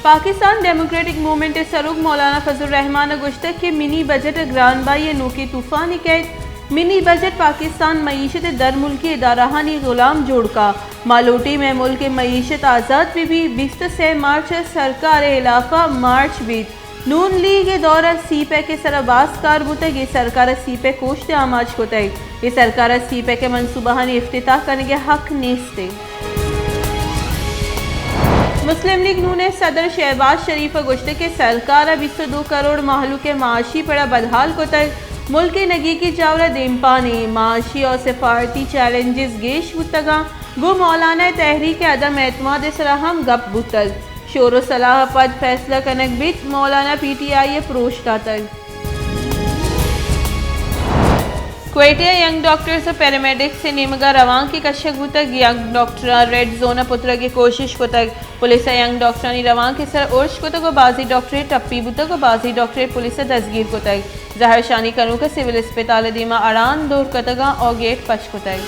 Pakistan democratic movement ءِ سروک مولانا فضل الرحمان ءَ گوشتگ کہ منی بجٹ ءَ گرانبائی ءِ نوکیں طوفانے کئیت۔ منی بجٹ پاکستان معیشت ءِ درملکی ادارہانی غلام جوڑ کا۔ ما لوٹیں مئے ملک ءِ معیشت آزاد بہ بیت۔ بیست ءُ سئے مارچ ءَ سرکار ءِ ہلاف ءَ مارچ بیت۔ نون لیگ ءِ دور ءَ سی پیک ءِ سرا باز کار بوتگ، اے سرکار ءَ سی پیک ءِ کوشت ءَ آماچ کتگ۔ اے سرکار ءَ سی پیک ءِ منصوبہانی افتتاح کنگ ءِ حق نیست۔ مسلم لیگ نون ءِ صدر شہباز شریف ءَ گوشتگ کہ سرکار ءَ بیست ءُ دو کروڑ مہلوک ءِ معاشی پڑ ءَ بدحال کتگ، ملک ءِ نگیگی جاور ءَ دیمپان ایں، معاشی ءُ سفارتی چیلنجز گیش بوتگ انت، گوں مولانا ءِ تحریک ءِ عدم اعتماد ءِ سرا ہم گپ بوتگ، شور ءُ صلاح ءَ پد فیصلہ کنگ بیت، مولانا ءَ پی ٹی آئی ءَ پروش داتگ۔ کوئٹہ ءَ ینگ ڈاکٹرز ءُ پیرامیڈکس ءِ نیمگ ءَ روانکے کشگ بوتگ۔ ینگ ڈاکٹراں ریڈ زون ءَ پترگ ءِ کوشش کتگ۔ پولیس ءَ ینگ ڈاکٹرانی روانک ءِ سر ارش کتگ ءُ بازیں ڈاکٹرے ٹپی بوتگ ءُ بازیں ڈاکٹرے پولیس ءَ دزگیر کتگ۔ زہرشانی کنوک ءَ سول اسپتال ءِ دیما اڑاند دور کتگ ءُ گیٹ پچ کتگ۔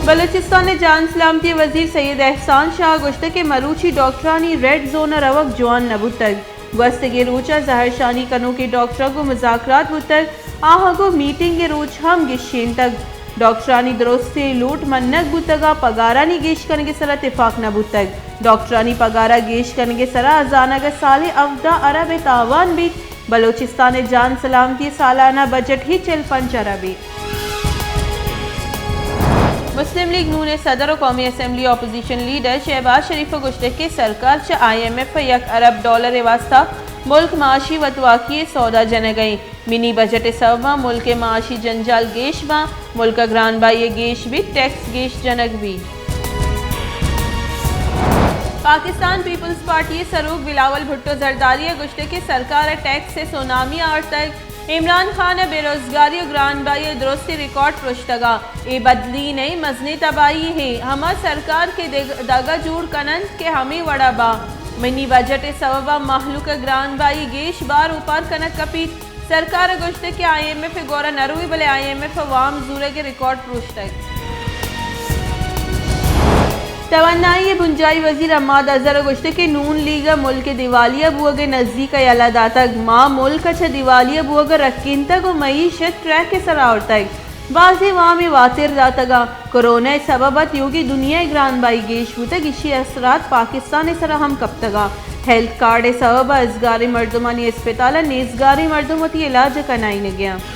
بلوچستان ءِ جان سلامتی ءِ وزیر سید احسان شاہ ءَ گوشتگ کہ مروچی ڈاکٹرانی ریڈ زون ءَ روگ جوان نہ بوتگ۔ گوستگیں روچ ءَ زہرشانی کنوکیں ڈاکٹراں گوں مذاکرات بوتگ، آہاں گوں میٹنگ ءِ روچ ہم گیشینتگ۔ ڈاکٹرانی درستیں لوٹ منگ بوتگ ءُ پگارانی گیش کنگ ءِ سرا تفاق نہ بوتگ۔ ڈاکٹرانی پگار ءِ گیش کنگ ءِ سرا زانگ ءَ سالے ہبدہ ارب ءِ تاوان بیت۔ بلوچستان ءِ جان سلامتی ءِ سالانہ بجٹ ہی چل پنچ ارب ایں۔ مسلم لیگ نون ءِ صدر ءُ قومی اسمبلی اپوزیشن لیڈر شہباز شریف ءَ گوشتگ کہ سرکار چہ آئی ایم ایف ءَ یک ارب ڈالر ءِ واستہ ملک معاشی وتواکی ءِ سودا جنگ ءَ ایں۔ منی بجٹ ءِ سبب ءَ ملک ءِ معاشی جنجال گیش باں، ملک ءَ گرانبائی ءَ گیش بیت، ٹیکس گیش جنگ بیت۔ پاکستان پیپلز پارٹی ءِ سروک بلاول بھٹو زرداری ءَ گوشتگ کہ سرکار ءَ ٹیکس ءِ سونامی آورتگ، عمران خان ءَ بے روزگاری ءُ گرانبائی ءِ درستیں ریکارڈ پرشتگ ءَ، اے بدلی نہ ایں، مزنیں تباہی یے، ہما سرکار کہ دگ-، دگہ جوڑ کن انت کہ ہمے وڑ ءَ باں۔ منی بجٹ ءِ سبب ءَ مہلوک ءَ گرانبائی گیش بار اوپار کنگ کپیت۔ سرکار ءَ گوشتگ کہ آئی ایم ایف ءِ گور ءَ نہ روئے، بلے آئی ایم ایف ءَ وام زورگ ءِ ریکارڈ پروشتگ۔ توانائی ءِ بنجاہی وزیر حماد اظہر ءَ گوشتگ کہ نون لیگ ءَ ملک ءِ دیوالیہ بوگ ءِ نزیک ءَ یلہ داتگ۔ ما ملک ءَ چہ دیوالیہ بوگ ءَ رکینتگ ءُ معیشت ٹریک ءِ سرا آورتگ۔ بازیں وامے واتر داتگ انت۔ کرونا ءِ سبب ءَ تیوگیں دنیا ءِ گرانبائی گیش بوتگ، ایشی ءِ اثرات پاکستان ءِ سرا ہم کپتگ انت۔ ہیلتھ کارڈ ءِ سبب ءَ ازگاریں مردمانی ہسپتال ءَ نیزگاریں مردم وتی علاج ءَ کنائینگ ءَ انت۔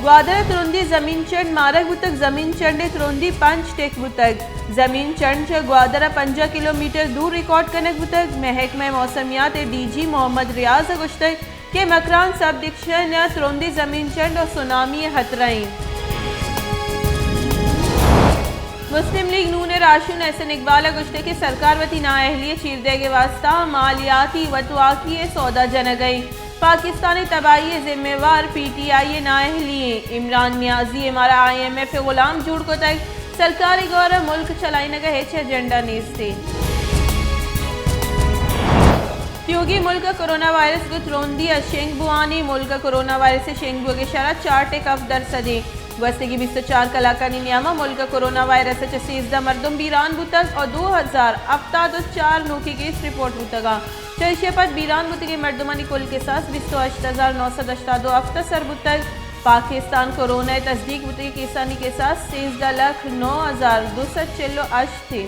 گوادر ءَ ترندیں زمین چنڈ مارگ بوتگ، زمین چنڈ ءِ ترندی پنچ ٹک بوتگ۔ زمین چنڈ چہ گوادر ءَ پنجاہ کلومیٹر دور ریکارڈ کنگ بوتگ۔ محکمہ موسمیات ءِ ڈی جی محمد ریاض ءَ گوشتگ کہ مکران سب ڈویژن ءَ ترندیں زمین چنڈ ءُ سونامی ءِ خطرہ ایں۔ مسلم لیگ نون ءِ راہشون احسن اقبال ءَ گوشتگ کہ سرکار وتی نااہلی ءِ چیر دئیگ ءِ واستہ مالیاتی وتواکی ءِ سودا جنگ ءَ ایں۔ پاکستان ءِ تباہی ءِ ذمہ وار پی ٹی آئی ءِ نااہلی ایں۔ عمران نیازی ءَ مارا آئی ایم ایف ءِ غلام جوڑ کتگ۔ سرکار ءِ گور ءَ ملک چلائینگ ءِ ہچ ایجنڈا نیست ایں۔ تیوگیں ملک ءَ کرونا وائرس گوں ترندی ءَ شنگ بوان ایں۔ ملک ءَ کرونا وائرس ءِ شنگ بوگ ءِ شرح چار ٹک ہفت درسد ایں۔ گوستگیں بیست ءُ چار کلاکانی نیام ءَ ملک ءَ کرونا وائرس ءَ چہ سیزدہ مردم بیران بوتگ ءُ دو ہزار ہپتاد ءُ چار نوکیں کیس رپورٹ بوتگ انت۔ چہ ایشی ءَ پد بیران بوتگیں مردمانی کل کساس بیست ءُ ہشت ہزار نو سد ہشتاد ءُ ہفت ءَ سر بوتگ۔ پاکستان کرونا ءِ تصدیق بوتگیں کیسانی کساس سیزدہ لکھ نو ہزار دو سد چل ءُ ہشت ایں۔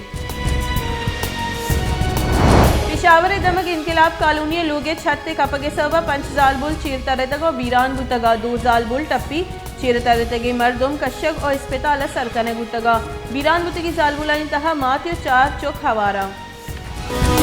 پشاور ءِ دمگ انقلاب کالونی ءِ لوگ ءِ چھت ءِ کپگ ءِ سبب ءَ پنچ زالبول چیر ترتگ ءُ بیران بوتگ ءُ دو زالبول ٹپی چیر ترتگیں مردم کشگ ءُ اسپتال ءَ سر کنگ بوتگ ءُ بیران بوتگیں زالبولانی تہا مات ءُ چار چک ہوار انت۔